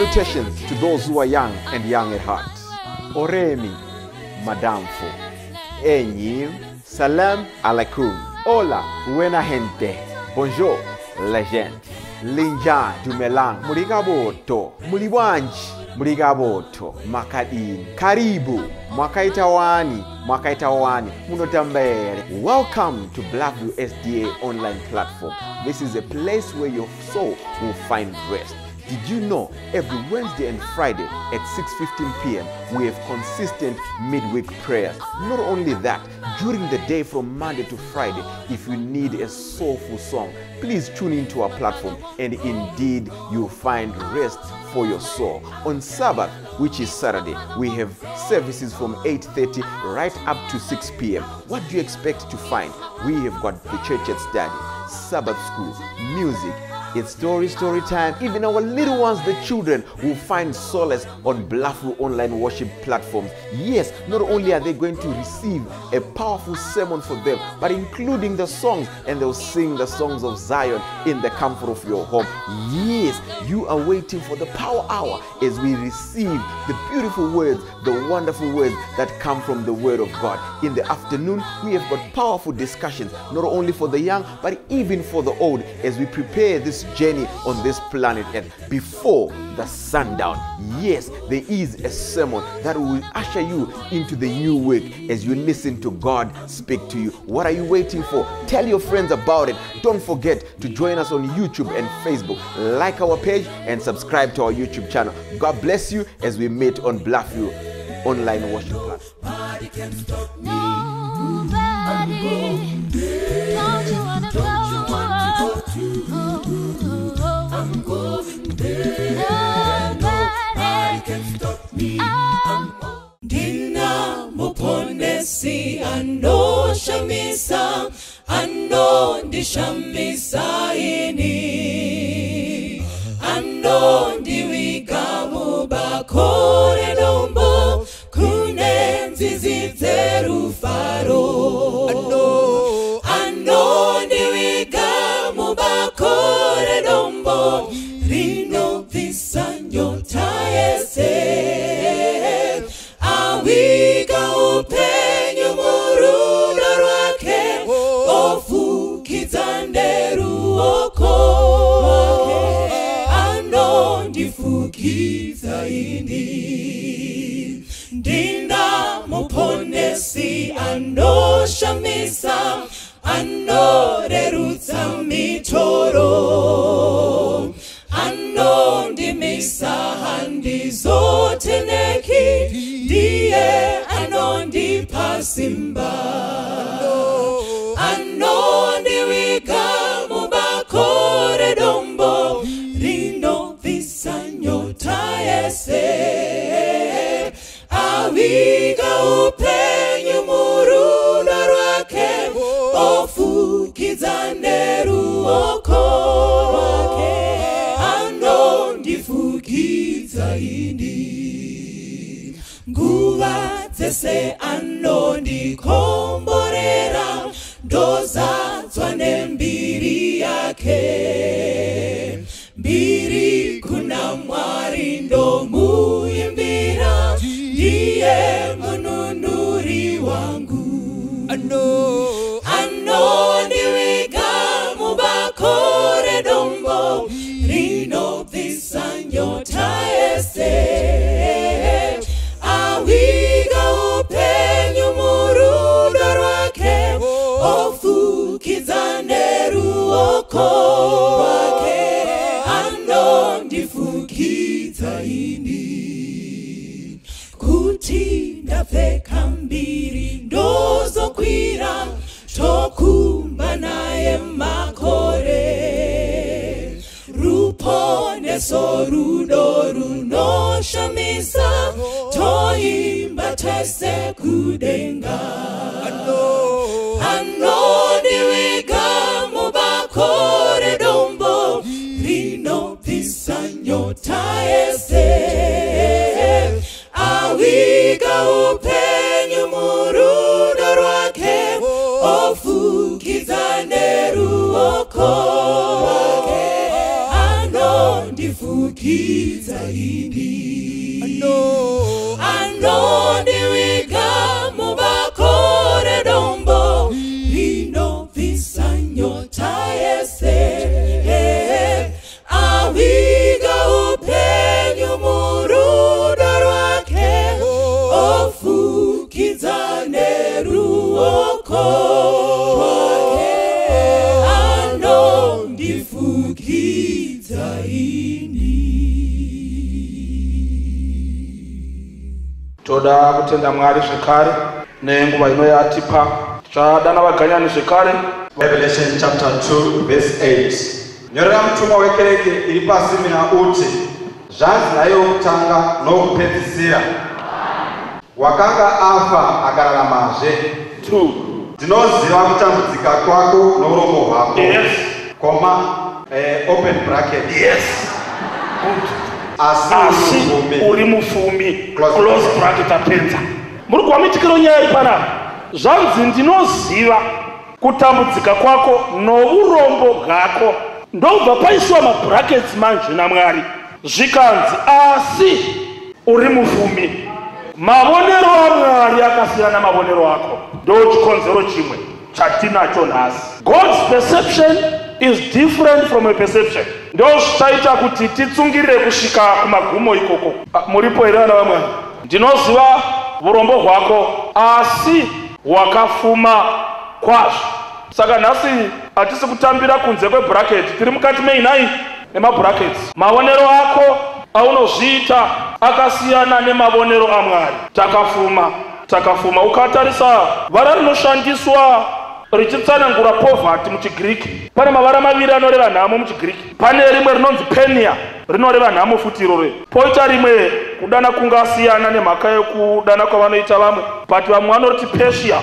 Salutations to those who are young and young at heart. Oremi, Madamfo, Enyi, Salam alaikum, Hola, buena gente, Bonjour, legend, Linja, Dumelang, Murigaboto, Muliwanji, Murigaboto, Makadini, Karibu, Mwakaitawani, Mwakaitawani, Munotambere. Welcome to Blackview SDA online platform. This is a place where your soul will find rest. Did you know every Wednesday and Friday at 6:15 p.m. we have consistent midweek prayers? Not only that, during the day from Monday to Friday, if you need a soulful song, please tune into our platform and indeed you'll find rest for your soul. On Sabbath, which is Saturday, we have services from 8:30 right up to 6 p.m. What do you expect to find? We have got the church at study, Sabbath school, music. It's story time. Even our little ones, the children, will find solace on Bluffview online worship platforms. Yes, not only are they going to receive a powerful sermon for them, but including the songs, and they'll sing the songs of Zion in the comfort of your home. Yes, you are waiting for the power hour as we receive the beautiful words, the wonderful words that come from the Word of God. In the afternoon, we have got powerful discussions, not only for the young, but even for the old, as we prepare this journey on this planet Earth before the sundown. Yes, there is a sermon that will usher you into the new week as you listen to God speak to you. What are you waiting for? Tell your friends about it. Don't forget to join us on YouTube and Facebook. Like our page and subscribe to our YouTube channel. God bless you as we meet on Bluffview online worship platform. Nobody can stop me. Nobody. Don't you wanna go? I'm going there. Nobody can stop me. Ndina muponesi anoshamisa, anondishamisa ini, anondiwiga mubakore dombo kune nzizi dzerufaro. Anondiwiga mubakore dombo rinobvisa nyota yese, awiga upenyu murudo rwake, ofukidza neruoko rwake, anondifukidza ini. Ndina muponesi anoshamisa, anorerutsa mitoro, anondimisa handizoteneki, ndiye anondipa simba, anondiwiga mubakore dombo rinobvisa nyota yese, awiga upenyu murudo rwake, ofukidza neruoko rwake, anondifukidza ini. Nguva dzese anondikomborera, ndozadzwa nembiri yake, mbiri kuna Mwari ndomuimbira, ndiye mununuri wangu. Anondiwiga mubakore dombo rinobvisa nyota yese, awiga upenyu murudo rwake, ofukidza neruoko rwake, anondifukidza ini. Kuti ndapfeka mbiri ndozokwira, tokumba naye makore, ruponeso rudo runoshamisa, toimba tese kudenga. Anondiwiga mubakore dombo rinobvisa nyota yese, awiga upenyu murudo rwake, ofukidza neruoko rwake, anondifukidza Ini anondiviga mubako redombo rinobvisa nyota yese. Aviga upenyu murudo rwake, ofukidza neruoko rwake, anondifukidza ini. Toda kutenda Mwari zvekare nenguva ino yatipa. Tichadana vaganyani zvekare. Revelation chapter 2 verse 8. Nyorera mutumwa wekereke iri paSimina uti, zvanzi naiye wokutanga nowokupedzisira, wakanga afa akararamazve. 2. Ndinoziva kutambudzika kwako nourombo hwako. Yes. Comma, open bracket. Yes. Good. Asi Asi uri mupfumi. uri mupfumi. Close Close bracket apedza. Muri kuwa mitikiro nyaya iri panapa. Zvanzi ndinoziva kutambudzika kwako nourombo hwako. Ndobva paiswa mabrackets manje naMwari. Zvikanzi asi uri mupfumi. Mavonero aMwari akasiyana mavonero ako. Ndo chikonzero chimwe chatinacho nhasi. God's perception is different from a perception. Ndo zvichaita kuti titsungirire kusvika kumagumo ikoko. Muripo here vana vaMwari? Ndinoziva urombo hwako, asi wakafuma kwazvo. Saka nhasi hatisi kutambira kunze kwebracket, tiri mukati meinai nemabrackets. Mavonero ako aunozviita akasiyana nemavonero aMwari. Takafuma, takafuma. Ukatarisa vara rinoshandiswa richitsanangura poverty muchiGiriki, pane mavara maviri anoreva nhamo muchiGiriki. Pane rimwe rinonzi penia, rinoreva nhamo futi iroro. Poita rimwe kudana kungasiyana nemhaka yekudana kwavanoita vamwe, but vamwe vanoriti Persia,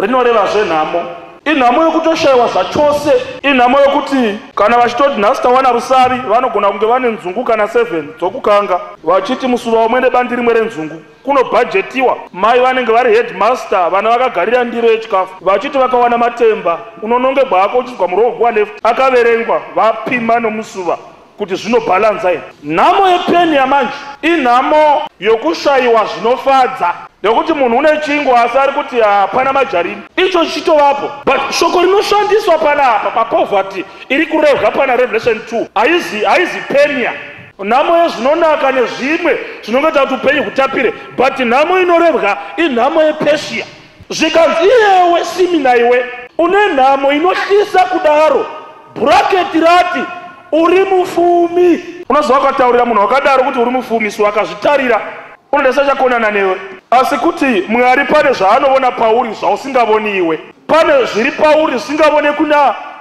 rinoreva zvenhamo. Inhamo yekutoshayiwa zvachose, inhamo yokuti kana vachitoti nhasi tawana rusavi, vanogona kunge vane nzungu kana 7 dzokukanga, vachiti musuva umwe nebandi rimwe renzungu. Kunobhajetiwa, mai vanenge vari headmaster, vana vakagarira ndiro yechikafu, vachiti vakawana matemba, unonongegwa hako uchizwa muroho left, akaverengwa, vapima nomusuva kuti zvinobhalanza here. Nhamo yepeni yamanje inhamo yokushayiwa zvinofadza, yokuti munhu une chingwa asi ari kuti hapana majarini, icho chichitovapo. But shoko rinoshandiswa panapa papoverty iri kurevwa pana Revelation 2 haizi penia, nhamo yezvinonaka nezvimwe zvinongoita kuti upenyu hutapire, but nhamo inorevwa inhamo yePersia. Zvikanzi iyewe Simina, iwe une nhamo inohlisa kudaro, bracket rati uri mupfumi. Unoziva ukataurira munhu wakadaro kuti uri mupfumi, so akazvitarira unoda sachakonana newe. Asi kuti Mwari pane zvaanovona pauri zvausingavoni iwe, pane zviri pauri zvisingavonekwi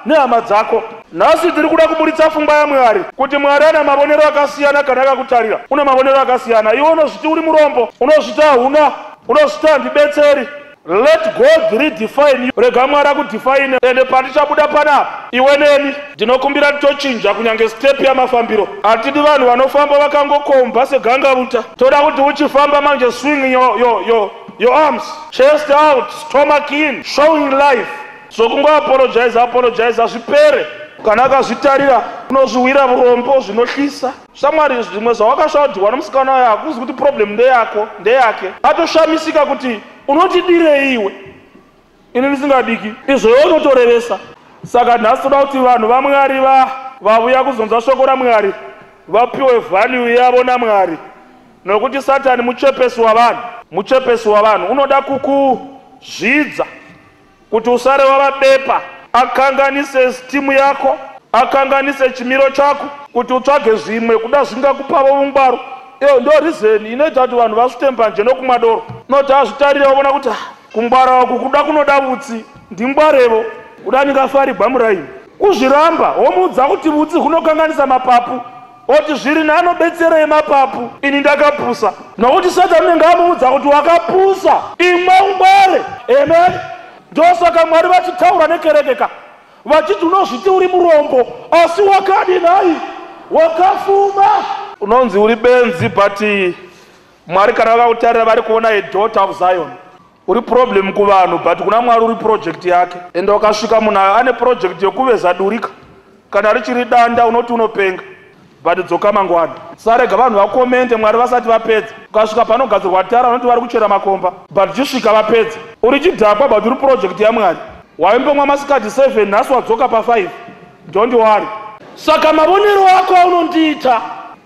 nehama dzako. Nhasi tiri kuda kuburitsa pfungwa yaMwari kuti Mwari ana mavonero akasiyana. Kana akakutarira une mavonero akasiyana. Iwe unozviti uri murombo, unozviti hauna, unozviti handibetseri. Let God redefine you. Rega Mwari akudefine. Ende patichabuda panapa iwe neni, ndinokumbira titochinja kunyange step yamafambiro. Hatidi vanhu vanofamba vakangokomba segangavuta. Toda kuti uchifamba manje, swing your arms, chest out, stomach in, showing life. Zokungoapologize apologize zvipere. Kana akazvitarira unozviwira urombo zvinohlisa. Shamwari, zvimwe zvawakashaudhiwa nomusikana wayo, hakuzi kuti problem ndeyako, ndeyake. Atoshamisika kuti unotidirei iwe, ini ndisingadiki izvoyo unotorevesa. Saka nhasi toda kuti vanhu vaMwari vavuya kuzonzwa shoko raMwari vapiwe value yavo naMwari, nokuti Satani muchepesi wavanhu, muchepesi wavanhu, unoda kukuzvidza kuti usare wavabepa, akanganise esteem yako, akanganise chimiro chako, kuti utsvage zvimwe kuda zvingakupavo ungwaru. Iyo ndo reason inoita kuti vanhu vasvute mbanje nokumwa doro. Noti azvitarira ovona kuti, "Ah, kungwara uku kuda kunoda vutsi, ndingwarevo kuda ndingafarigwa muraini." Kuzviramba, womuudza kuti vutsi hunokanganisa mapapu, oti zviri naanobetserei mapapu, ini ndakapusa. Nokuti Satani unenge amuudza kuti wakapusa, imwe ungware. Amen. Ndosaka Mwari vachitaura nekerekeka vachiti unozviti uri murombo, asi wakadi nhai? Wakafuma. Unonzi uri benzi, but Mwari kana vakakutarira vari kuona a daughter of Zion. Uri problem kuvanhu, but kuna Mwari uri project yake. Ende ukasvika munhu ane project yokuveza durika, kana richiri danda unoti unopenga. But dzoka mangwana. Sarega vanhu vakomente Mwari vasati vapedza. Ukasvika panogadzirwa tara vanoti vari kuchera makomba, but chisvika vapedza. Uri chidhakwa but uri project yaMwari. Waimbomwa masikati 7, nhasi wadzoka pa5. Don't worry. Saka mavonero ako aunondiita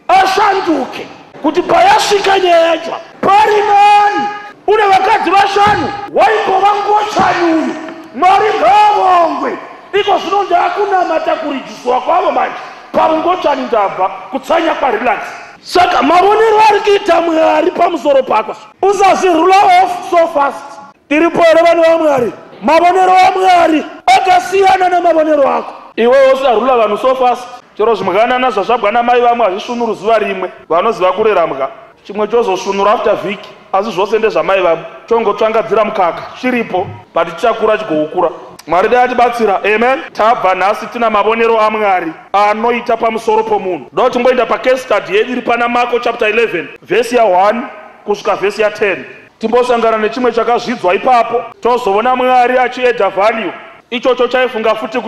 ashanduke kuti payasvika nyaya yacho pari nani. Une vakadzi vashanu, waimbova ngochani uyu. Mwari ngaavongwe. Iko zvino ndakunamata kurijiswa kwavo manje. Paungochani ndabva kutsanya kwarelax. Saka mavonero ari kuita Mwari pamusoro pako, usazvirula off so fast. Tiripo here, vanhu vaMwari? Mavonero aMwari akasiyana nemavonero ako iwewe. Usarula vanhu so fast. Chero zvimwanana zvazvabwa namai vamwe hazvisvunuru zuva rimwe. Vanoziva kurera mbwa, chimwe chozosvunura after vhiki, asi zvose ndezvamai vamwe. Chongotsvangadzira mukaka chiripo, but chichakura chigoukura. Mwari dai atibatsira, amen. Tabva nhasi tina mavonero aMwari anoita pamusoro pomunhu. Ndoda timboenda pacase study yedu iri pana Marko chapter 11 vhesi ya1 kusvika vhesi ya10. Timbosangana nechimwe chakazvidzwa ipapo, tozoona Mwari achiadda value. Ichocho chaifunga futi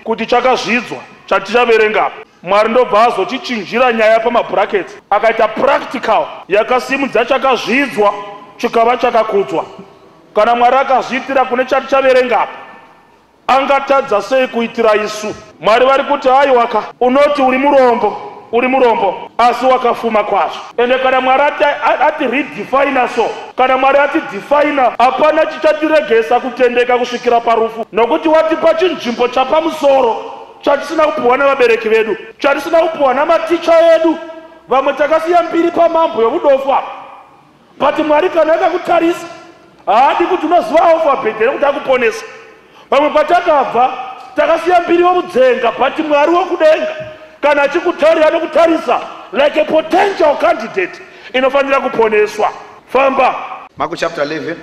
kuti chakazvidzwa chatichaverenga. Mwari ndobva azochichinjira nyaya pamabrackets, akaita practical yakasimudza chakazvidzwa chikava chakakudzwa. Kana Mwari akazviitira kune chatichaverengapo, angatadza sei kuitira isu? Mwari vari kuti, "Aiwaka, unoti uri murombo, uri murombo, asi wakafuma kwazvo." Ende kana Mwari ati redefina, so kana Mwari atidefina, hapana chichatiregesa kutendeka kusvikira parufu, nokuti watipa chinzvimbo chapamusoro chatisina kupiwa navabereki vedu, chatisina kupiwa namaticha edu. Vamwe takasiya mbiri pamambo yovudofu apa, but Mwari kana akakutarisa, haadi kuti unoziva alphabet here kuti akuponesa. Pamwe patakabva takasiya mbiri womudzenga, but Mwari wokudenga kana achikutarira, anokutarisa like a potential candidate inofanira kuponeswa. Famba. Marko chapter 11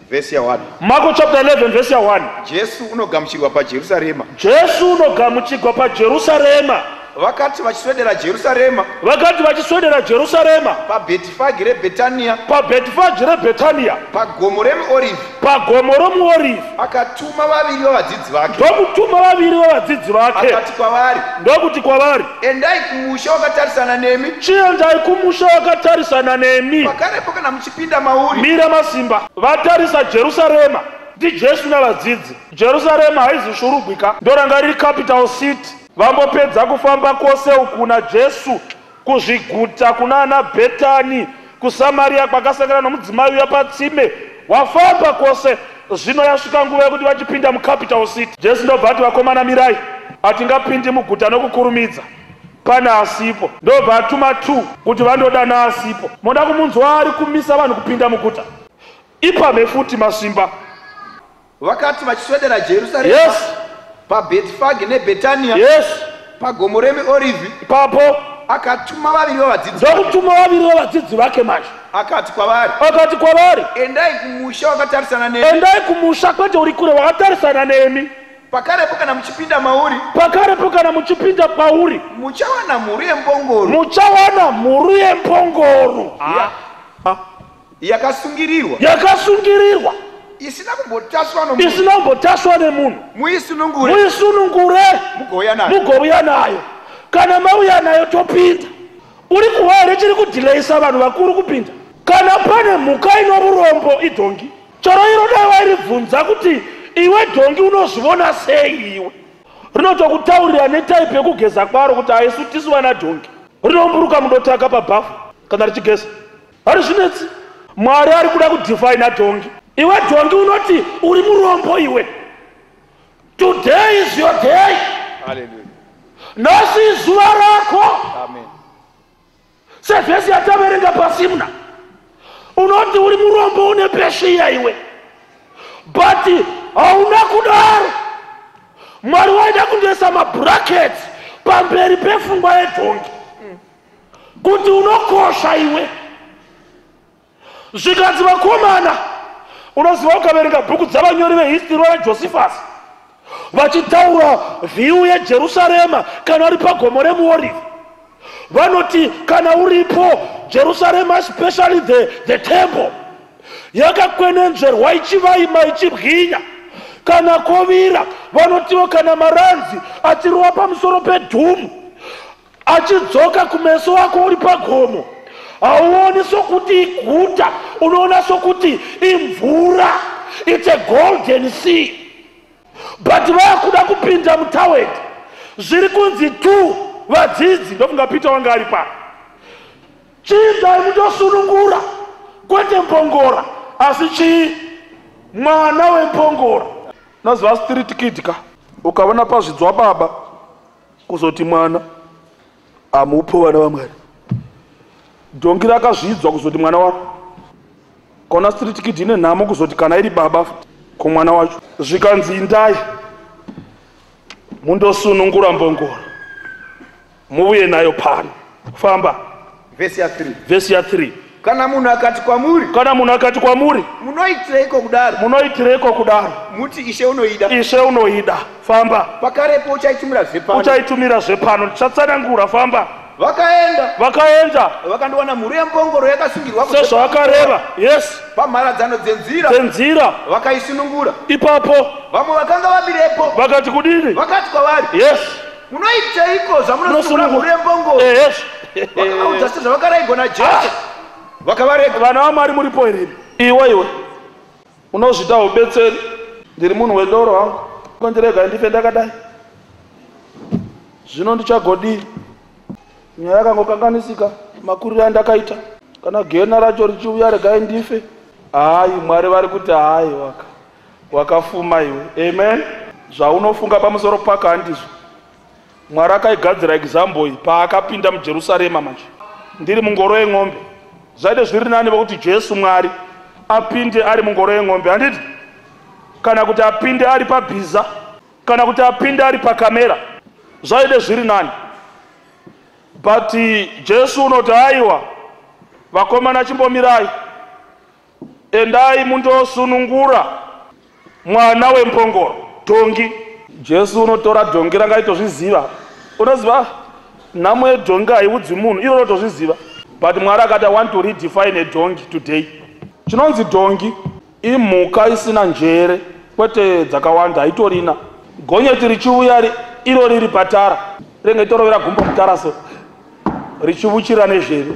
vhesi ya1. Marko chapter 11 vhesi ya1. Jesu unogamuchirwa paJerusarema. Jesu unogamuchirwa paJerusarema. Vakati vachiswedera Jerusarema, Vakati vachiswedera Jerusarema, paBhetifagi reBhetania, paBhetifagi reBhetania, pagomo reMiorivhi, pagomo roMuorivhi, akatuma vaviri vavadzidzi vake. Ndokutuma vaviri vavadzidzi vake. Akati kwavari, Ndokuti kwavari, "Endai kumusha wakatarisana nemi. "Chiendai kumusha wakatarisana nemi." Pakarepo kana muchipinda mauri, Mira, masimba. Vatarisa Jerusarema ndiJesu navadzidzi. Jerusarema haizi Shurugwika, ndoranga riri capital city. Vambopedza kufamba kwose uku naJesu, kuzviguta kuna ana Bhetani, kuSamaria kwakasangana nomudzimai uya patsime. Wafamba kwose, zvino yasvika nguva yekuti vachipinda mucapital city. Jesu ndobva ati, "Vakomana, mirai, hatingapindi muguta nokukurumidza, pane asipo." Ndobva atuma 2 kuti vandodana asipo. Moda kumunzwa ari kumisa vanhu kupinda muguta? Ipame futi, masimba. Vakati vachiswedera Jerusarema, paBhetifagi neBhetania, pagomo reMiorivhi, Ipapo akatuma vaviri vavadzidzi vake. Ndokutuma vaviri vavadzidzi vake manje. Akati kwavari, Akati kwavari, "Endai kumusha wakatarisana nemi. "Endai kumusha, kwete uri kure, wakatarisana nemi. Pakarepo kana muchipinda mauri, Pakarepo kana muchipinda pauri, muchawana mhuru yembongoro muchawana mhuru yembongoro yakasungirirwa, yakasungirirwa, isina kumbotaswa nomunhu. Isina kumbotaswa nemunhu. Muisunungure, Muisunungure, mugouya nayo. Mugouya nayo. Kana mauya nayo, topinda." Uri kuwa here chiri kudhileisa vanhu vakuru kupinda? Kana pane mhuka ino vurombo, idhongi. Chero iro dai wairibvunza kuti, "Iwe dhongi, unozvivona sei iwe?" rinotokutaurira netype yekugeza kwaro kuti haisu tisu vana dhongi. Rinomburuka mudotaka pabhafu kana richigeza, hari zvinetsi. Mwari ari kuda kudefina dhongi. Iwe dhongi, unoti uri murombo iwe, today is your day. Hallelujah. Nhasi izuva rako. Amen. Sevhesi yataverenga pasimuna, unoti uri murombo, une peshiya iwe, but hauna kudaro. Mwari waida kundoisa mabrackets pamberi pefungwa yedhongi kuti unokosha iwe. Zvikanzi, "Vakomana," unoziva, ukaverenga bhuku dzavanyori vehistory vaJosephus vachitaura view yeJerusarema kana uri pagomo reMuorivhi, vanoti kana uripo Jerusarema, especially the temple, yakakwenenzverwa ichivaima, ichibwinya. Kana kovira, vanotiwo kana maranzi achirova pamusoro pedhumu. Achidzoka kumeso wako uri pagomo, hauoni sokuti iguta, unoona sokuti imvura. It's a golden sea. But vakuda kupinda mutaweti, zviri kunzi tu vadzidzi, ndofunga Peter wanga ari pa, chiindai mundosunungura kwete mbongora, asi chii? Mwana wembongora. Unoziva street kid ka, ukaona pazvidzwa baba kuzoti mwana, amupo vana vaMwari. Dhongi rakazvidzwa kuzoti mwana waro. Kona street kid ine nhamo kuzoti kana iri baba kumwana wacho. Zvikanzi indai mundosunungura mbongoro, muuye nayo pano. Famba. Vhesi ya 3. Vhesi ya 3. Kana munhu akati kwamuri, kana munhu akati kwamuri, munoitireiko kudaro? Munoitireiko kudaro? Muti Ishe unoida. Ishe unoida. Famba. Pakarepo uchaitumira zvepano. Uchaitumira zvepano. Ndichatsanangura. Famba. Vakaenda. Vakaenda. Vakandowana mhuru yembongoro yakasungirwa sezvaakareva. Yes. Pamharadzano dzenzira. Dzenzira. Vakaisunungura. Ipapo. Vamwe vakanga vamirepo. Vakati kudini? Vakati kwavari. Yes. Munoiteiko zvamunosunungura mhuru yembongoro? Yes. Vakavaudza sezvavakaraigwa naJesu. Vakavarega. Vana vaMwari muripo here? Iwe iwe. Unozvita ubetseri. Ndiri munhu wedoro hangu. Kondirega ndife ndakadai. Zvino ndichagodii? Nyaya yakangokanganisika makuriro andakaita. Kana gena racho richiuya regai ndife. Hayi, Mwari vari kuti hayi, wakafuma iwe. Amen. Zvaunofunga pamusoro pako handizvo. Mwari akaigadzira example iyi paakapinda muJerusarema manje. Ndiri mungoro yeng'ombe. Zvaide zviri nani vokuti Jesu Mwari apinde ari mungoro yeng'ombe, handiti? Kana kuti apinde ari pabhiza, kana kuti apinde ari pakamera. Zvaide zviri nani. But Jesu unoti aiwa, vakomana chimbomirai, endai mundosunungura mwana wembongoro, dhongi. Jesu unotora dhongi ranga itozviziva. Unoziva nhamo yedhongi haiudzi munhu, iro rotozviziva. But Mwari akati I want to redefine a donkey today. Chinonzi dhongi imhuka isina njere, kwete dzakawanda, haitorina. Gonyeti richiuya iro riri patara, ringe torovera gumbo mutara so, richivuchira nezveve.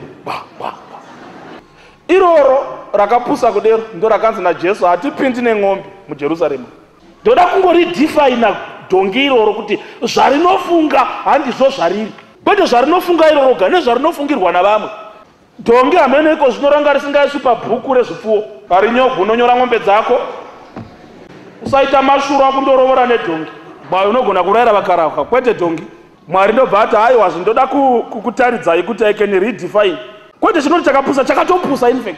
Iroro rakapusa kudero ndo rakanzi naJesu hatipindi neng'ombe muJerusarema. Ndoda kungoridefina dhongi iroro kuti zvarinofunga handizvo zvariri. Kwete zvarinofunga iroro ga, nezvarinofungirwa navamwe. Dhongi hamene iko zvino ranga risingaiswi pabhuku rezvipfuwo. Parinyogu unonyora ng'ombe dzako. Usaita mashura akundorovora nedhongi. Mwari unogona kurayira vakarahwa, kwete dhongi. Mwari ndobva ati aiwa, zvindoda kukutaridzai kuti I can redefine. Kwete chinoti chakapusa, chakatopusa in fact.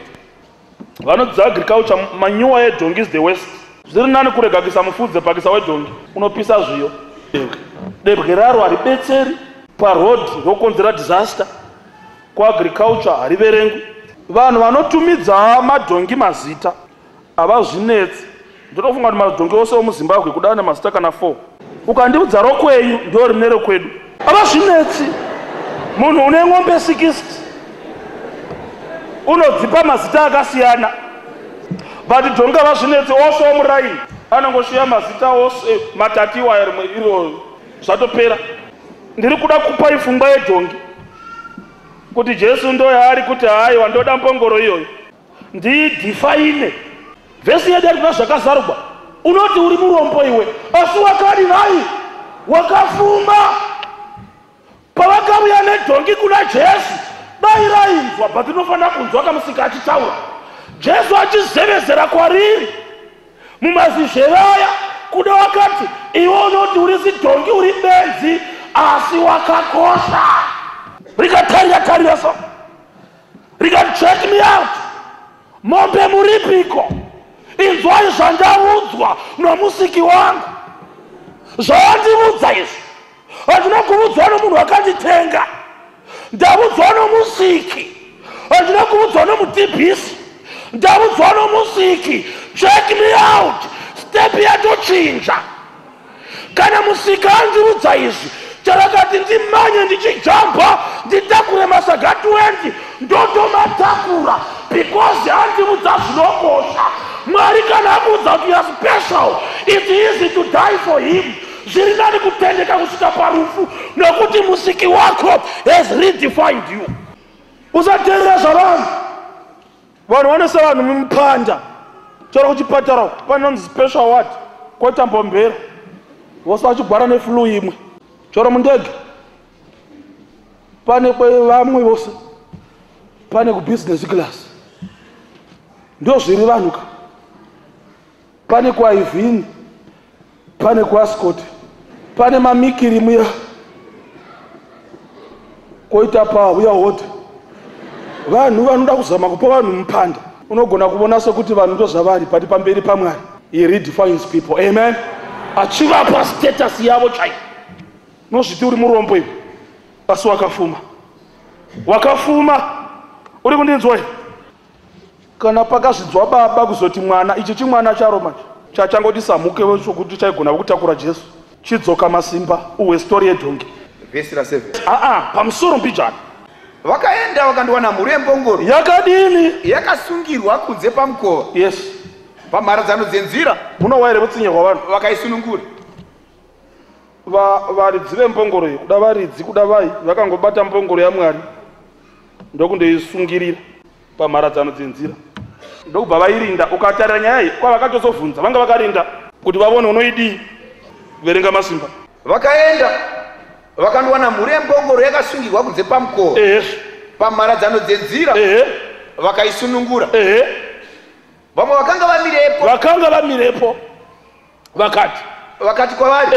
Vanodzidza agriculture, manure yedhongi is the worst. Zviri nani kurega kuisa mufudze pakisa wedhongi, unopisa zviyo. Debwe raro haribetseri paroad, rokonzera disaster. Kuagriculture hariverengwi. Vanhu vanotumidza madhongi mazita havazvinetsi. Ndotofunga kuti madhongi ose omuZimbabwe kuda nemazita kana 4. Ukandiudza rokwenyu ndo rine rekwedu. Havazvinetsi. Munhu une ng'ombe 60 unodzipa mazita akasiyana. But dhongi havazvinetsi, ose omuraini anongoshiya mazita ose matatu iwayo, rimwe iro zvatopera. Ndiri kuda kupa ifungwa yedhongi kuti Jesu ndo yaari kuti haiwa, ndoda mbongoro iyoyo ndidefine. Vhesi yedu ari kuna zvakazarurwa unoti uri murombo iwe, asi wakadinai? Wakafuma. Pavakauya nedhongi kuna Jesu, dai rainzwa, but inofanira kunzwa kamusika achitaura. Jesu achizevezera kwariri mumazizhere aya, kuda wakati iwe unoti uri zidhongi, uri benzi, asi wakakosha. Rikatarira tarira so, rikati check me out, mombe muripiko? Inzwai zvandaudzwa nomusiki wangu. Zvawandiudza izvi handina kuudzwa nomunhu akanditenga, ndaudzwa nomusiki. Handina kuudzwa nomutibhisi, ndaudzwa nomusiki. Check me out, step yatochinja. Kana musiki andiudza izvi, charakati ndimanye ndichijamba nditakure masaga 20, ndotomatakura because andiudza zvinokosha. Mwari kana akuudza kuti you are special, it's easy to die for him. Zviri nani kutendeka kusvika parufu, nokuti Musiki wako has redefined you. Usateerera zvavanhu. Vanhu vanoisa vanhu mumupanda. Chero kuchipatara panonzi special ward, koita mbombera, vose vachigwara neflu imwe. Chero mundege pane vamwe vose, pane kubusiness class, ndo zviri vanhu ka. Pane kuivhini, pane kuAscot, pane mamikiri muya, koita pauya hodha. Vanhu vanoda kuzama kupa vanhu mupanda. Unogona kuvona sekuti vanhu ndo zvavari, but pamberi paMwari, He redefines people. Amen. Achivapa status yavo chaiyo. Unozviti uri murombo iwe, asi wakafuma, wakafuma. Uri kundinzwa? Kana pakazvidzwa baba kuzoti mwana, ichi chimwana charo manje chachangoti samuke chokuti chaigona kutakura Jesu, chidzoka masimba uwe story yedhongi. Vhesi ra7. Aa, pamusoro mbijana. Vakaenda vakandowana mhuru yembongoro yakadini? Yakasungirwa kunze pamukova, pamharadzano dzenzira. Munowa here vutsinye hwavanhu? Vakaisunungura. Varidzi vembongoro iyi, kuda varidzi, kuda vai, vakangobata mbongoro yaMwari ndokundoisungirira pamharadzano dzenzira, ndokubva vairinda. Ukatarira nyaya iyi, kwavakatozobvunza, vanga vakarinda kuti vavone unoidii. Verenga masimba. Vakaenda vakandowana mhuru yembongoro yakasungirwa kunze pamukova, pamharadzano dzenzira, vakaisunungura. Vamwe vakanga vamirepo Vakanga vamirepo vakati, vakati kwavari,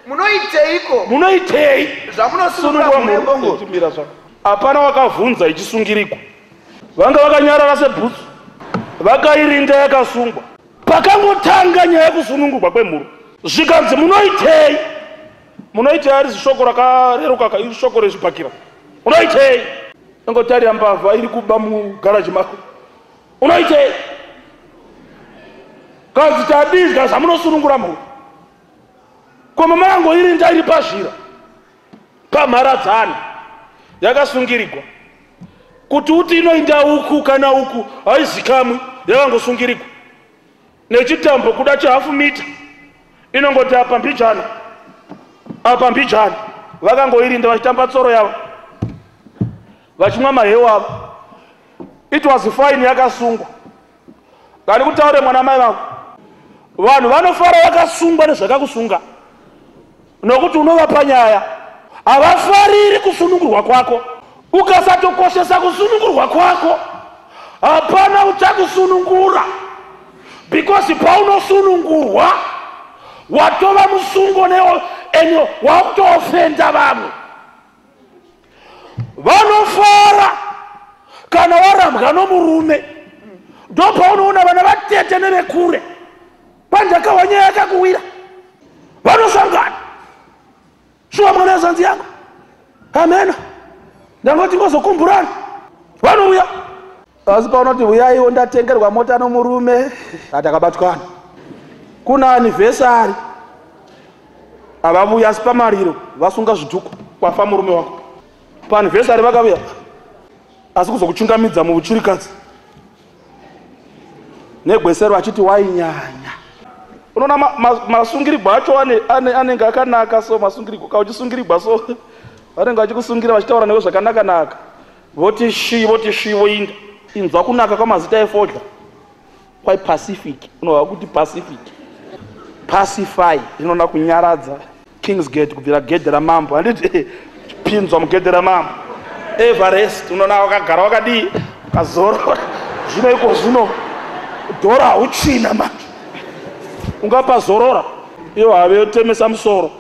"Munoiteiko Munoitei zvamunosunungura mhuru yembongoro?" Chimira zvako. Hapana wakavhunza ichisungirikwa. Vanga vakanyarara sebhutsu, vakairinda yakasungwa. Pakangotanga nyaya yekusunungurwa kwemhuru, zvikanzi, "Munoitei?" Munoitei harisi shoko rakareruka ka, iri shoko rezvibhakira. Unoitei? Ingotarira mbavha iri kuba mugaraji mako. Unoitei? Kanzi, "Tadidya zvamunosunungura mhuru." Koma makangoirinda iri pazhira pamharadzano yakasungirigwa, kuti uti inoinda uku kana uku haizikamwi. Yakangosungirigwa nechitambo kuda chehafu mita, inongoti apa mbijana, apa mbijana. Vakangoirinda vachitamba tsoro yavo, vachimwa maheu avo. It was fine yakasungwa. Kani kutaure mwana mai vangu, vanhu vanofara vakasungwa nezvakakusunga, nokuti unovapa nyaya. Havafariri kusunungurwa kwako. Ukasatokoshesa kusunungurwa kwako, hapana uchakusunungura, because paunosunungurwa watova musungo and wakutoofenda vamwe. Vanofara kana warambwa nomurume. Ndopaunoona vana vatete nevekure, pandakahwa nyaya yakakuwira, vanosangana. "Shuwa mwana yazanzi yangu, amena ndangoti ngozokumburana." Vanouya. Asi paunoti, "Uyaiwo, ndatengerwa mota nomurume," atakabatwana kuna anniversary, havavuya. Asi pamariro vasunga zvidhuku kwafa murume wako. Paanniversary vakavuya, asi kuzokuchungamidza muvuchirikadzi negwesero vachiti wainyanya. Unoona masungirigwa acho anenge akanaka. So masungirigwa kauchisungirigwa, so vanenge vachikusungira vachitaura newe zvakanaka-naka, voti shi, voti shi, voinda. Inzwa kunaka kwamazita efodya kwai Pacific. Unobva kuti Pacific, pacify, inoona kunyaradza. Kings Gate, kubvira gedhe ramambo, handiti? Pinzwa mugedhe ramambo. Everest, unoona wakagara wakadii, ukazorora. Zvino iko zvino dhora hauchina manje, ungapazorora iyo have yotemesa musoro.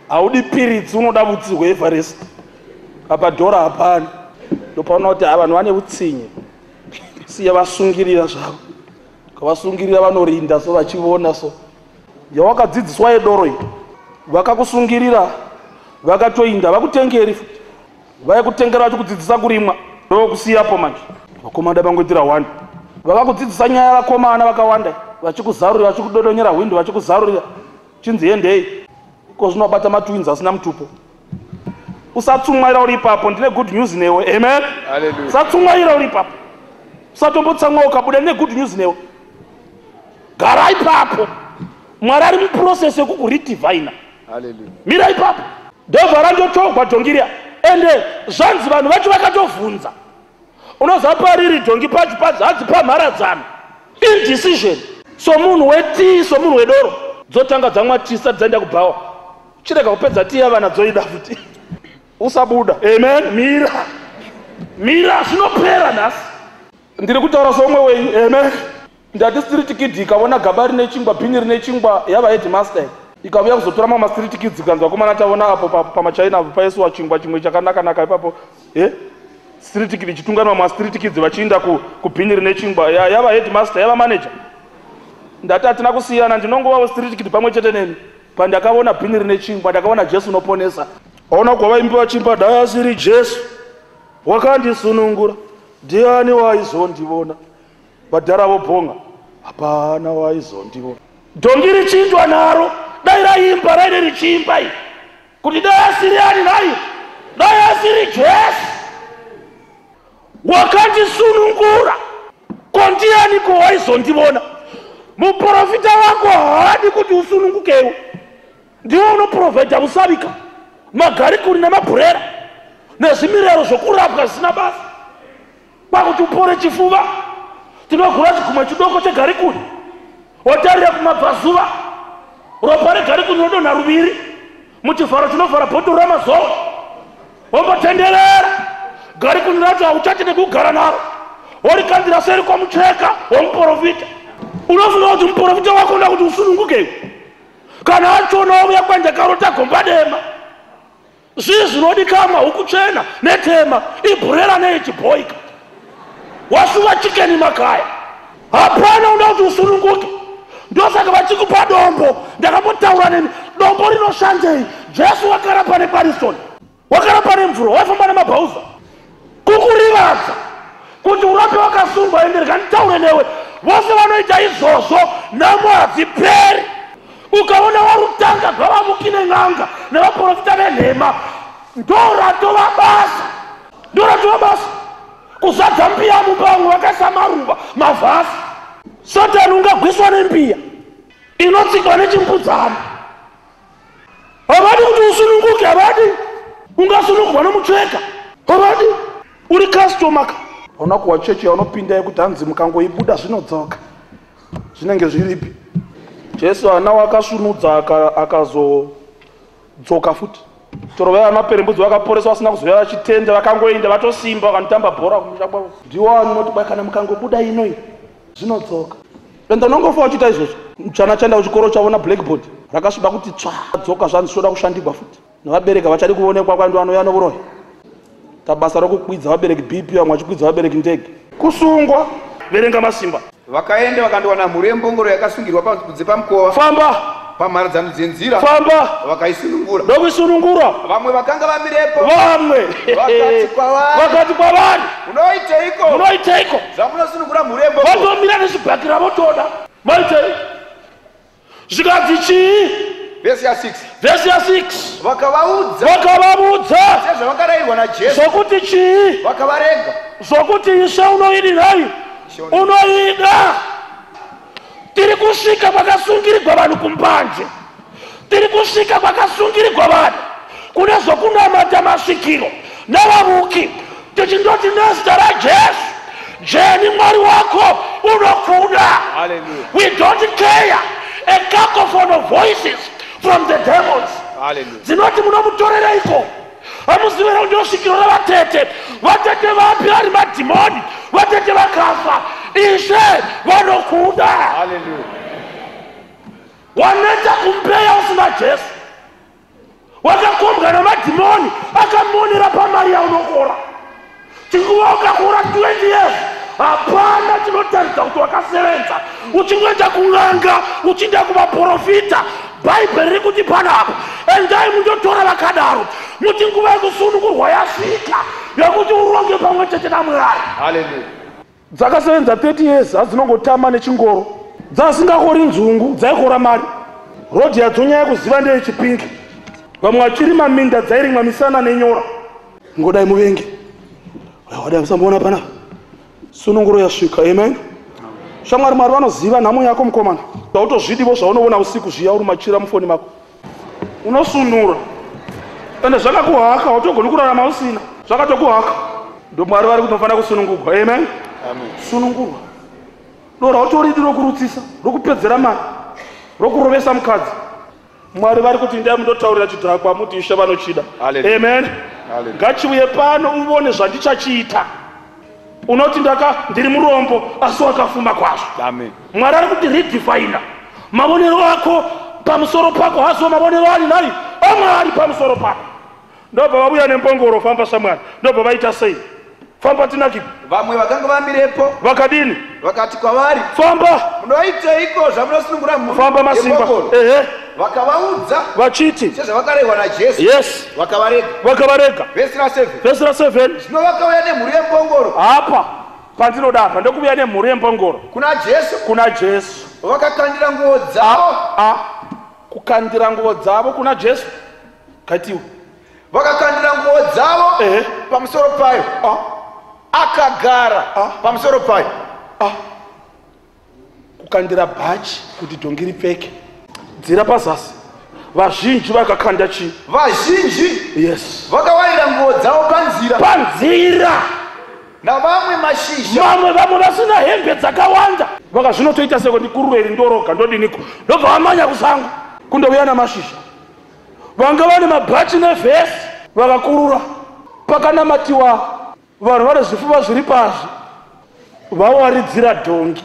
Haudi piritsi, unoda vutsi hweEverest. Apa dhora hapana. Ndopaona kuti vanhu vane utsinye. Siya vasungirira zvavo. Kavasungirira, vanorinda so vachivona. So yawakadzidziswa yedoro iyi, vakakusungirira, vakatoinda vakutengeri futi. Vaikutengera vachikudzidzisa kurimwa, ndokusiyapo manje. Vakomana vangoitira one, vakakudzidzisa nyaya. Vakomana vakawanda vachikuzarurira, vachikudodonyera hwindo, vachikuzarurira, chinzi hendei iko zvinobata matwins asina mutupo. Usatsumwaira uri ipapo. Ndine good news newe. Amen. Hallelujah. Usatsumwaira uri ipapo, usatombotsamwa ukabuda. Ndine good news newe. Gara ipapo. Mwari ari muprocess yekukuredivhina. Mira ipapo. Ndobva randotogwa dhongi riya. Ende zvanzi vanhu vacho vakatovhunza. Unoziva pariri dhongi pacho padzo hadzi pamharadzano. Indecision. Somunhu wetii, somunhu wedoro. Dzotanga dzamwa tii sati dzaenda kubhawa. Chirega kupedza tii yavana dzoida futi. Usabuda. Amen. Mira. Mira zvinopera nhasi. Ndiri kutaura somwe wenyu. Amen. Ndati street kid ikaona gaba rine chingwa, bhini rine chingwa yava headmaster. Ikauya kuzotora mama street kids ikanzi vakomana taona apo pamachaina apo paisiwa chingwa chimwe chakanaka-naka ipapo. Street kid ichitunganwa mama street kids vachiinda kubhini rine chingwa. Yava headmaster, yava manager. Ndati hatina kusiyana, ndinongovawo street kid pamwe chete nemi. Pandakaona bhini rine chingwa, ndakaona Jesu unoponesa. Aona kwavaimbi vachimba, dai asiri Jesu wakandisunungura, ndiani waizondivona? Vadhara vobhonga, hapana waizondivona. Dhongi richindwa naro, dai raimba raine richiimba iyi kuti dai asiri ani nai, dai asiri Jesu wakandisunungura, ko ndiani ko waizondivona? Muprofita wako haadi kuti usunungukewo, ndiwe unoprovhaidha usavika magarikuri nemabhurera nezvimirero zvokurapwa zvisina basa. Kwakuti upore chifuva, tinogura chigumwe chidoko chegarikuri, wotarira kumabvazuva, ropa regarikuri rinodonha ruviri muchivharo chinovhara bhotoro ramazowe, wombotenderera garikuri racho hauchati nekugara naro, worikandira seri kwamucheka womuprofita. Unofunga kuti muprofita wako unoda kuti usunungukewo? Kana achona ouya kwandakarota gomba dema, zvii zvinodikamwa? Huku chena netema, ibhurera neyechibhoika, wasuva chikeni makaya. Hapana unoda kuti usununguke. Ndosaka vachikupa dombo. Ndakambotaura nemi, dombo rinoshandei? Jesu wakarapa neparisoni, wakarapa nemvura, waifamba nemabhauza. Kukurivadza kuti urape wakasungwa. Ende rikanditaure newe, vose vanoita izvozvo nhamo hadziperi. Ukaona warutanga gwavamuki nen'anga nevaprofita venhema, ndoratova basa, ndoratova basa kuzadza mbiya mumba. Vamwe vakaisa maruva mavhasi. Satani ungagwiswa nembiya inotsikwa nechimbudzana. Havadi kuti usununguke, havadi. Ungasunungurwa nomucheka, havadi. Uri customer ka, hauna kuwa chechi yaunopinda yekuti hanzi mukangoibuda zvinodzoka, zvinenge zviripi? Jesu ana wakasunudza akazodzoka futi. Chero vaya maperembudzi vakaporeswa vasina kuzouya vachitenda, vakangoenda vatosimba vakanotamba bhora kumusha kwavo. Ndiwo anoti bai kana mukangobuda inoi zvinodzoka. Ende unongofa uchiita izvozvo. Chana chaenda kuchikoro chavona blackboard rakasviba kuti tsva, dzoka zvanzi zvoda kushandigwa futi. Nevabereki vachadi kuonekwa kwandi vanouya novuroyi. Tabasa rokukwidza vabereki BP, vamwe vachikwidza vabereki ndege. Kusungwa. Verenga masimba. Vakaenda vakandowana mhuru yembongoro yakasungirwa kunze pamukova. Famba. Pamharadzano dzenzira. Famba. Vakaisunungura. Ndokuisunungura. Vamwe vakanga vamirepo. Vamwe. Vakati kwavari. Vakati kwavari. Munoiteiko? Munoiteiko? Zvamunosunungura mhuru yembongoro. Vatomira nezvibhakira votoda. Maitei? Zvikanzi chii? Vhesi ya 6. Vhesi ya 6. Vakavaudza. Vakavaudza. Sezvavakarayirwa naJesu. Zvokuti chii? Vakavarega. Zvokuti Ishe unoidirai? Unoida. Tiri kusvika kwakasungirirwa vanhu kumbanje. Tiri kusvika kwakasungirirwa vanhu kune zvokunamata masvikiro navavuki. Tichindoti nezita raJesu, Jeni Mwari wako unokuda. Hallelujah. We don't care a cacophony of voices from the devils. Hallelujah. Dzinoti munomutorereiko? Hamuzivi here kuti ndosvikiro ravatete? Vatete vapi vari madhimoni? Vatete vakafa. Ishe vanokuda. Hallelujah. Waneta kumbeya usina Jesu. Wakakombwa namadhimoni akamonera pamari yaunokora. Chinguva ukakora 20 years, hapana chinotaridza kuti wakasevenza. Uchingoenda kun'anga, uchienda kuvaprofita. Bhaibheri riri kuti panapa, endai mundotora vakadaro, muti nguva yekusunungurwa yasvika yekuti uronge pamwe chete naMwari. Hallelujah. Dzakasevenza 30 years hadzinongotama nechingoro. Dzasingakori nzungu, dzaikora mari. Rodhi yadzonyanya kuziva ndeyechipingi. Vamwe vachirima minda dzairimwa misana nenyora. Ngodai muvengi. Wadai musamboona panapa. Sununguro yasvika. Amen. Shamwari, Mwari vanoziva nhamo yako mukomana. Hautozvidivo zvaunoona usiku zviya uri machira mufoni mako. Unosunura. Ende zvakakuhaka, hautogoni kurarama usina. Zvakatokuhaka. Ndo Mwari vari kuti unofanira kusunungurwa. Amen. Amen. Sunungurwa. Doro hautoridi rokurutsisa, rokupedzera mari, rokurovesa mukadzi. Mwari vari kuti ndai mundotaurira chidhakwa muti Ishe vanochida. Hallelujah. Amen. Hallelujah. Ngachiuye pano uvone zvandichachiita. Unoti ndiri murombo asi wakafuma kwazvo. Amen. Mwari ari kuti redefine mavonero ako pamusoro pako, hazo mavonero ani nai aMwari pamusoro pako. Ndobva vavuya nembongoro, famba shamwari. Ndobva vaita sei? Famba tinakirwa. Vamwe vakanga vamirepo Vakadini? vakati kwavari, Famba, munoiteiko zvamunosunungura mhuru famba masimba. yembongoro? Ehe, Vakavaudza vachiti sezvavakarehwa naJesu. Yes, Vakavarega. vakavarega. Vhesi ra7. Vhesi ra7. Zvino vakauya nemhuru yembongoro Apa pandinoda apa ndokuvuya nemhuru yembongoro kuna Jesu, kuna Jesu. vakakandira nguo dzavo, A, kukandira nguo dzavo kuna Jesu. Kaitiwe. vakakandira nguo dzavo Ehe. pamusoro payo, A, akagara pamusoro payo. a. Kukandira bhachi kuti dhongi ripfeke. Dzira pazasi. Vazhinji vakakanda chii? Vazhinji Yes. vakawarira nguo dzavo panzira, Panzira. navamwe mashizha Vamwe vasina hembe dzakawanda. Vakazvinotoita seko ndikurure iri ndoroga ndodiniko. Ndobva vamanya kusango kundouya namashizha. Vanga vane mabhachi nevhesi vakakurura. Pakanamatiwa vanhu vane zvifuva zviri pazvi. Vawaridzira dhongi.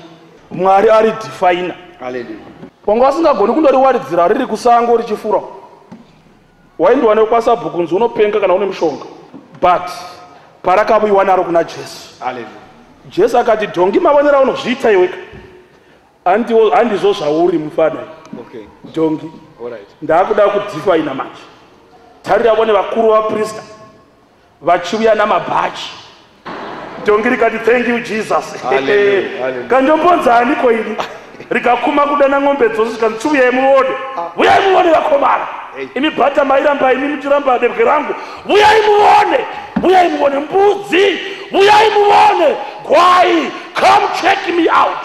Mwari ari definer. Hallelujah. Wanga vasingagoni kundoriwaridzira riri kusango richifura. Waindiwa nekwasabhuku kunzi unopenga kana une mushonga. But parakavuyiwa naro kuna Jesu. Hallelujah. Jesu akati dhongi mavonero aunozviita iweka. Handizvo zvauri mufana. Okay. Dhongi. All right. Ndakuda kudefine manje. Tarira vone vakuru vaprista vachiuya namabhachi. Dhongi rikati thank you Jesus. Hallelujah, hallelujah. Kandombonzani ko ini. Rikakuma kudana ng'ombe dzose zvikanzi chiuyai muone. Uyai muone vakomana. Imi bhata mairamba imi muchiramba debwe rangu. Uyai muone. Uyai muone mbudzi. Uyai muone gwai. Come check me out.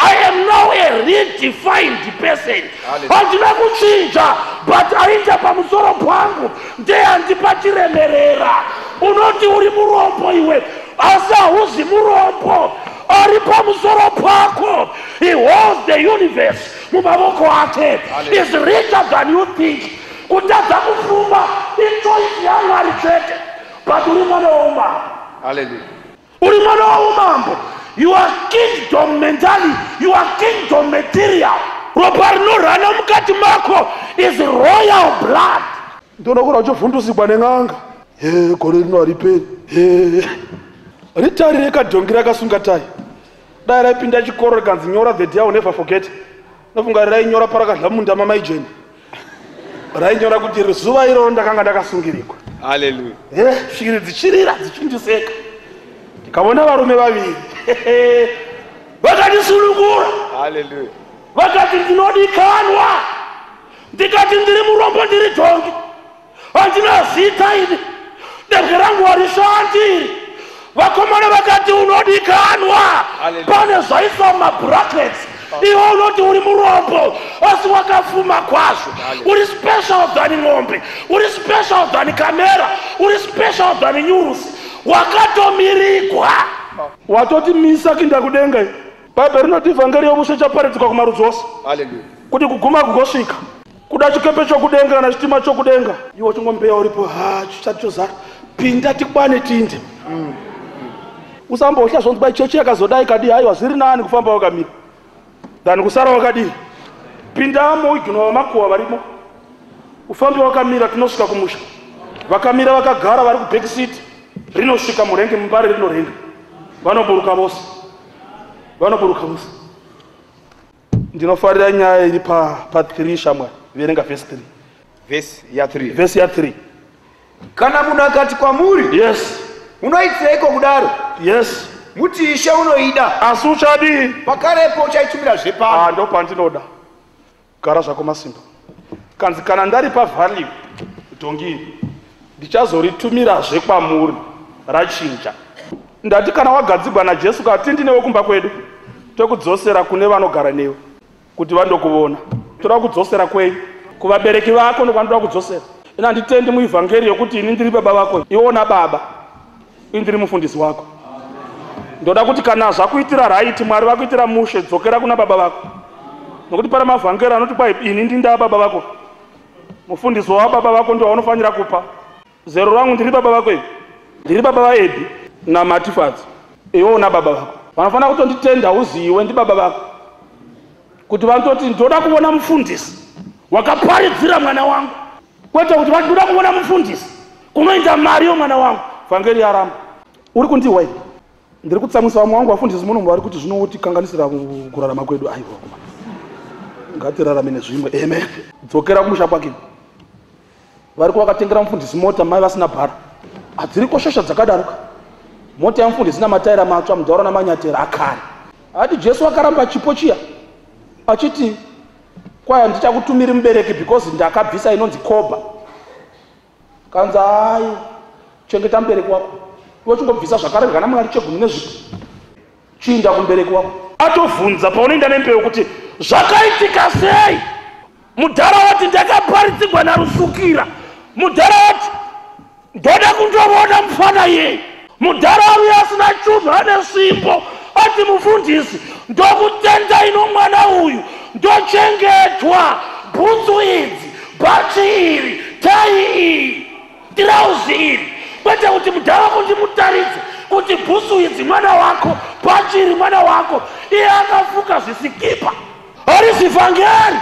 I am now a redefined person. Handina kuchinja, but ainda pamusoro pangu ndeyandipa chiremerera. Unoti uri murombo iwe, asi hauzi murombo. Ari pamusoro pako. He holds the universe mumavoko ake. Is richer than you think. Kutadza kufuma ichoice yaMwari chete, but uri mwana waumambo. Hallelujah. Uri mwana waumambo. You are kingdom mentally. You are kingdom material. Ropa rinorana mukati mako is royal blood. Ndonokura uchivhundusikwa nen'anga. He, gore rino hariperi. He. Ritarire kadhongi rakasunga tai. Dai raipinda chikoro rikanzi nyora the day I will never forget. Nofunga rainyora parakadya munda mamai Jane. Rainyora kuti zuva iroro ndakanga ndakasungirikwa. Hallelujah. He, shiri dzichirira dzichindiseka. Ndikaona varume vaviri. Vakatisunungura. Hallelujah. Vakati ndinodikanwa. Ndikati ndiri murombo ndiri dhongi. Handina zita ini. Debwe rangu harishandi iri. Vakomana vakati unodikanwa. Hallelujah. Pane zvaiswa mumabrackets. Iwe unoti uri murombo asi wakafuma kwazvo. Uri special than ng'ombe, uri special than kamera, uri special than nyurusi. Wakatomirigwa. Watoti misa kuinda kudenga. Bhaibheri rinoti vhangeri yomushe chaparidzwa kumarudzi ose. Hallelujah. Kuti kuguma kugosvika. Kuda chikepe chokudenga kana chitima chokudenga. Iwe chingombeya uripo, ha chisati chozara. Pinda tikwane tinde. Usambohla zvonzi bai chechi yakazodai kadii, haiwa zviri nani kufamba wakamira than kusara wakadii. Pindamo uiginwa vamakuwa varimo. Ufambe wakamira tinosvika kumusha. Vakamira vakagara vari kuback seat. Rinosvika murenge mubare rinorenga. Vanoburuka vose. Vanoburuka vose. Ndinofarira nyaya iri pa 3 shamwari. Verenga verse 3. Verse ya 3. Verse ya 3. Kana munhu akati kwamuri, Yes. unoiteiko kudaro? Yes. Muti Ishe unoida. Asi uchadii? Pakarepo uchaitumira zvepano. Ah, ndopandinoda. Gara zvako masimba. Kanzi kana ndaripa value dhongi iri, ndichazoritumirazve kwamuri rachinja. Ndati kana wagadzigwa naJesu kati ndinewe kumba kwedu. Tokudzosera kune vanogara newe kuti vandokuvona. Toda kudzosera kwenyu kuvabereki vako, ndokwanoda kudzosera. Ina handitendi muivhangeri yokuti ini ndiri baba vako, iwona baba, ini ndiri mufundisi wako. Ndoda kuti kana zvakuitira right, Mwari vakuitira mushe, dzokera kuna baba vako. Nokuti pana mavhangeri anoti kwai ini ndindaa baba vako, mufundisi wababa vako ndio waunofanira kupa. Zero rangu ndiri baba vako, ivi ndiri baba vaEbhi naMatifadzi, iwe una baba vako. Vanofanira kutonditenda uziwe ndi baba vako, kuti vanototi ndoda kuona mufundisi wakaparidzira mwana wangu, kwete kuti ndoda kuona mufundisi kunoenda mari yomwana wangu. Vhangeri yaramba. Uri kundihwa ivi? Ndiri kutsamwisa vamwe vangu vafundisi muno vari kuti zvinotikanganisira kurarama kwedu. Aiwa, ngatirarame nezvimwe. Amen. Dzokera kumusha kwake. Vari kuvakatengera mufundisi mota, mai vasina bhara. Hadziriko shosha dzakadaroka. Mota yamufundisi namataira matsva, mudhaura namanyatera akare. Ati Jesu akaramba chipo chiya achiti kwaya ndichakutumiri mubereki because ndakabvisa inonzi koba. Kanzi ai chengeta mubereki wako, iwe chingobvisa zvakarerwa naMwari chegumi nezvipo, chiinda kumubereki wako. Atovhunza paunoenda nembeu kuti zvakaitika sei. Mudhara wati ndakaparidzigwa naRusukira. Mudhara wati ndoda kundoona mufana yei. Mudhara aruya asina chunhu ane simbo ati mufundisi ndokutenda ino mwana uyu, ndochengetwa bhutsu idzi, bhachi iri, tai iyi, tirauzi iri. Kwete kuti mudhara wako ndimutaridze kuti bhutsu idzi mwana wako, bhachi iri mwana wako. Iye akafuka zvisikipa. Harisi vhangeri.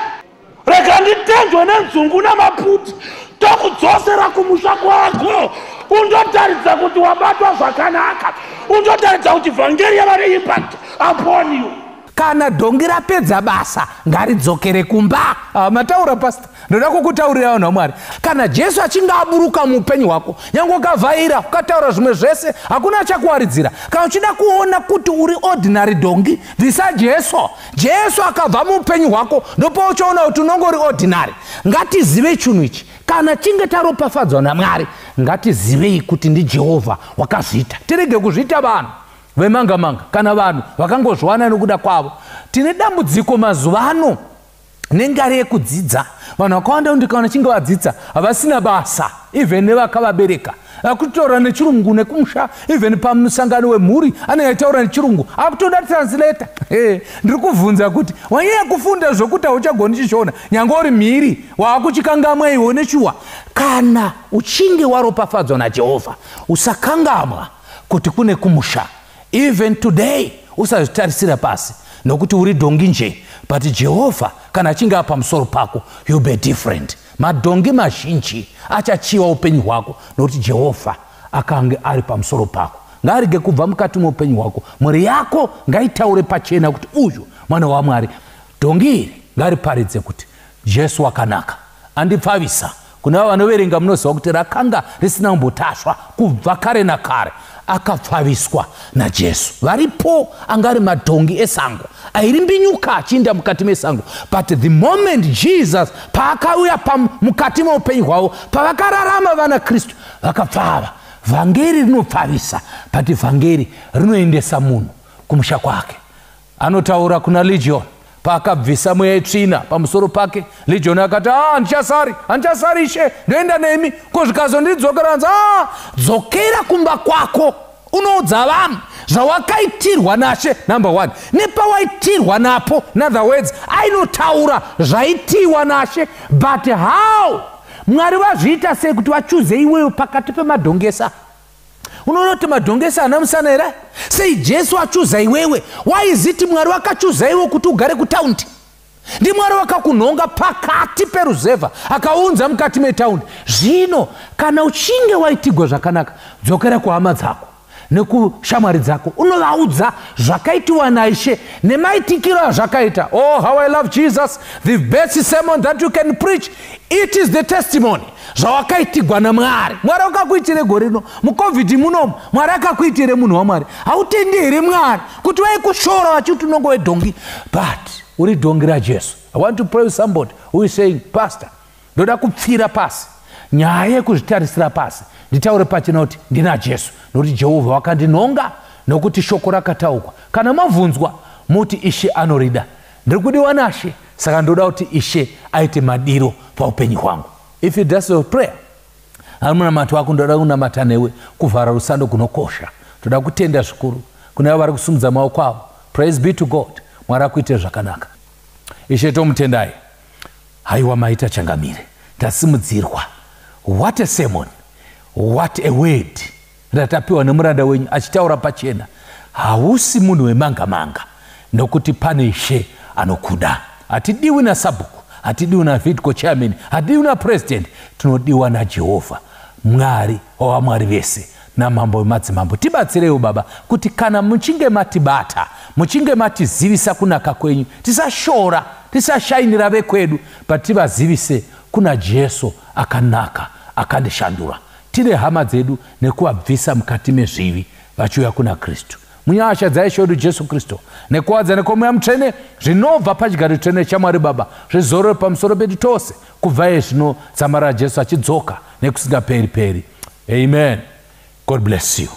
Rega nditendwe nenzungu namaputi, tokudzosera kumusha kwako. Undotaridza kuti wabatwa zvakanaka, undotaridza kuti vhangeri yava neimpact upon you. Kana dhongi rapedza basa ngaridzokere kumba. Mataura pastor, ndoda kukutaurira vanhu vaMwari. Kana Jesu achinge aburuka muupenyu hwako, nyange ukavhaira ukataura zvimwe zvese, hakuna achakuwaridzira. Kana uchida kuona kuti uri ordinary dhongi, bvisa Jesu. Jesu akabva muupenyu hwako, ndopauchaona kuti unongori ordinary. Ngatizive chinhu ichi. Kana chinge taropafadzwa naMwari, ngatizivei kuti ndiJehovha wakazviita. Tirege kuzviita vanhu vemanga manga kana vanhu vakangozviwana nokuda kwavo. Tine dambudziko mazuva ano nengari yekudzidza. Vanhu vakawanda ndikaona chinge vadzidza havasina basa, even nevakavabereka. Akutotaura nechirungu nekumusha, even pamusangano wemhuri anenge achitaura nechirungu, akutoda translator. Ndiri kuvhunza kuti wanyanya kufunda zvokuti hauchagoni chichiona, nyange uri mhiri waakuchikangamwa iwe neshuwa. Kana uchinge waropafadzwa naJehovha, usakangamwa kuti kune kumusha. Even today usazvitarisira pasi nokuti uri dhongi nje, but Jehovha kana achinge apa pamusoro pako, you'll be different. Madhongi mazhinji achachiwa upenyu hwako nokuti Jehovha akange ari pamusoro pako. Ngaarege kubva mukati meupenyu hwako. Mhuri yako ngaitaure pachena kuti uyu mwana waMwari. Dhongi iri ngariparidze kuti Jesu wakanaka, andipfavisa. Kuna avo vanoverenga munoziva kuti rakanga risina kumbotasva kubva kare nakare, akapfaviswa naJesu. Varipo anga ari madhongi esango airimbinyuka achiinda mukati mesango, but the moment Jesus paakauya mukati meupenyu hwavo, pavakararama vana Kristu, vakapfava. Vhangeri rinopfavisa, but vhangeri rinoendesa munhu kumusha kwake. Anotaura kuna Legion paakabvisa mweya yetsvina pamusoro pake. Legion akati handichasari, handichasari ishe, ndoenda nemi. Ko zvikazondidzokera, anzi dzokera kumba kwako unoudza vanhu zvawakaitirwa nashe, number 1, nepawaitirwa napo. In other words, ainotaura zvaitiwa nashe, but how Mwari vazviita sei kuti vachuze iwewe pakati pemadhongesa? Unoona kuti madhongesa haana musana here? Sei Jesu achuza iwewe? Why is it Mwari vakachuza iwe kuti ugare kutaundi? NdiMwari vakakunhonga pakati peruzevha akaunza mukati metaundi. Zvino kana uchinge waitigwa zvakanaka, dzokera kuhama dzako nekushamwari dzako, unovaudza zvakaitiwa naIshe nemaitikiro azvakaita. Oh, how I love Jesus. The best sermon that you can preach, it is the testimony zvawakaitigwa naMwari. Mwari wakakuitire gore rino muCovid munomu, Mwari akakuitire munhu waMwari. Hautendi here Mwari kuti vaikushora vachiti unongove dhongi, but uri dhongi raJesu. I want to pray with somebody who is saying, Pastor, ndoda kupfira pasi nyaya yekuzvitarisira pasi, nditaure pachena kuti ndina Jesu, nokuti Jehovha wakandinhonga, nokuti shoko rakataurwa. Kana mabvunzwa, Muti Ishe anorida. Ndiri kudiwa naShe, saka ndoda kuti Ishe aite madiro paupenyu hwangu. If it does your prayer, ari munamato wako, ndoda kunamata newe. Kuvhara rusando kunokosha. Toda kutenda zvikuru kune avo vari kusumudza maoko avo. Praise be to God. Mwari akuite zvakanaka. Ishe tomutendai. Haiwa maita changamire, tasimudzirwa. What a sermon, what a word ratapiwa nemuranda wenyu achitaura pachena. Hausi munhu wemanga-manga, nokuti pane Ishe anokuda. Hatidiwi nasabhuku, hatidiwi navidco chairman, hatidiwi napresident, tinodiwa naJehovha Mwari wavamwari vese namambo wemadzimambo. Tibatsireiwo Baba, kuti kana muchinge matibata, muchinge matizivisa kunaka kwenyu, tisashora, tisashainira vekwedu, but tivazivise kuna Jesu akanaka akandishandura. Tine hama dzedu nekuvabvisa mukati mezvivi vachiuya kuna Kristu. Munyasha dzaIshe wedu Jesu Kristu nekuwadzana kwoMweya Mutsvene zvinobva pachigaro chitsvene chaMwari Baba zvizorore pamusoro pedu tose kubva iye zvino dzamara Jesu achidzoka nekusingaperi peri. Amen. God bless you.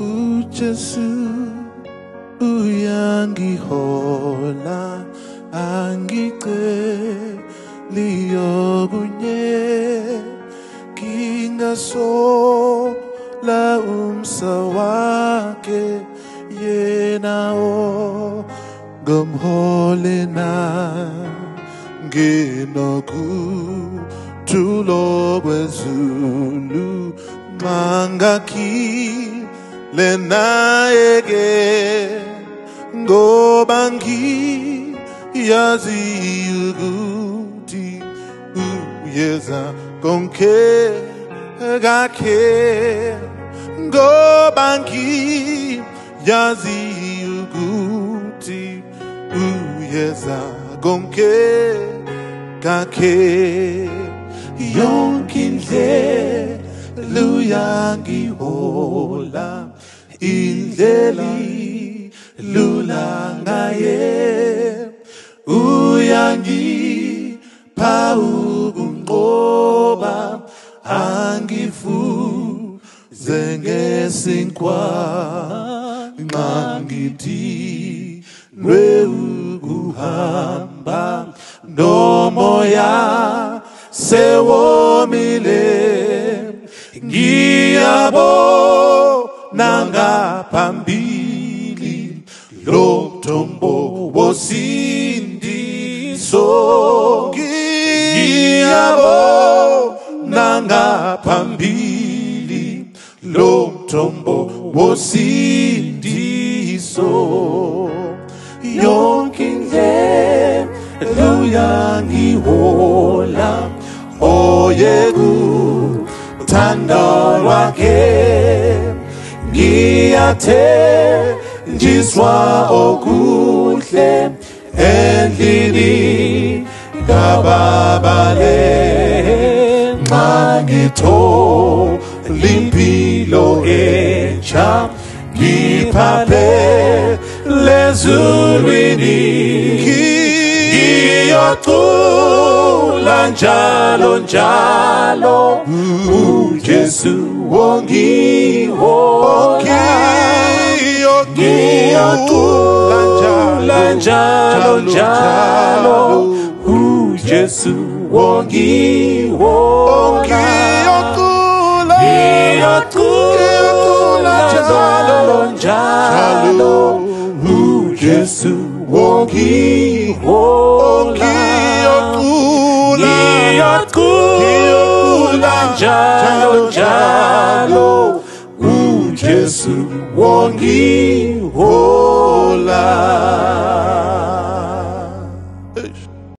uJesu uyangihola, angiceli okunye, ngingasola umsa wakhe, yena ongomhole na nginokuthulo kwezulu mangakhile naye-ke, ngoba ngiyazi ukuthi uyeza konke kakhe, ngoba ngiyazi ukuthi uyeza konke kakhe. Yonke indlela uyangihola, indlela lula ngaye, uyangipha ukunqoba, angifuze ngesinkwa, nxa ngidinwe ukuhamba nomoya sewomile, ngiyabona ngaphambili lo mthombo wosindiso, ngiyabona ngaphambili lo mthombo wosindiso. Yonke indlela uyangihola, oye kuthando lwakhe, ngiyathenjiswa okuhle endlini kaBaba le, nxa ngithola impilo entsha, ngiphaphe lezulwini, ngiyocula njalo njalo, uJesu wongihola, ngiyocula njalo njalo, uJesu wongihola, ngiyocula njalo njalo, uJesu wongihola, ngiyocula njalo njalo, uJesu wongihola.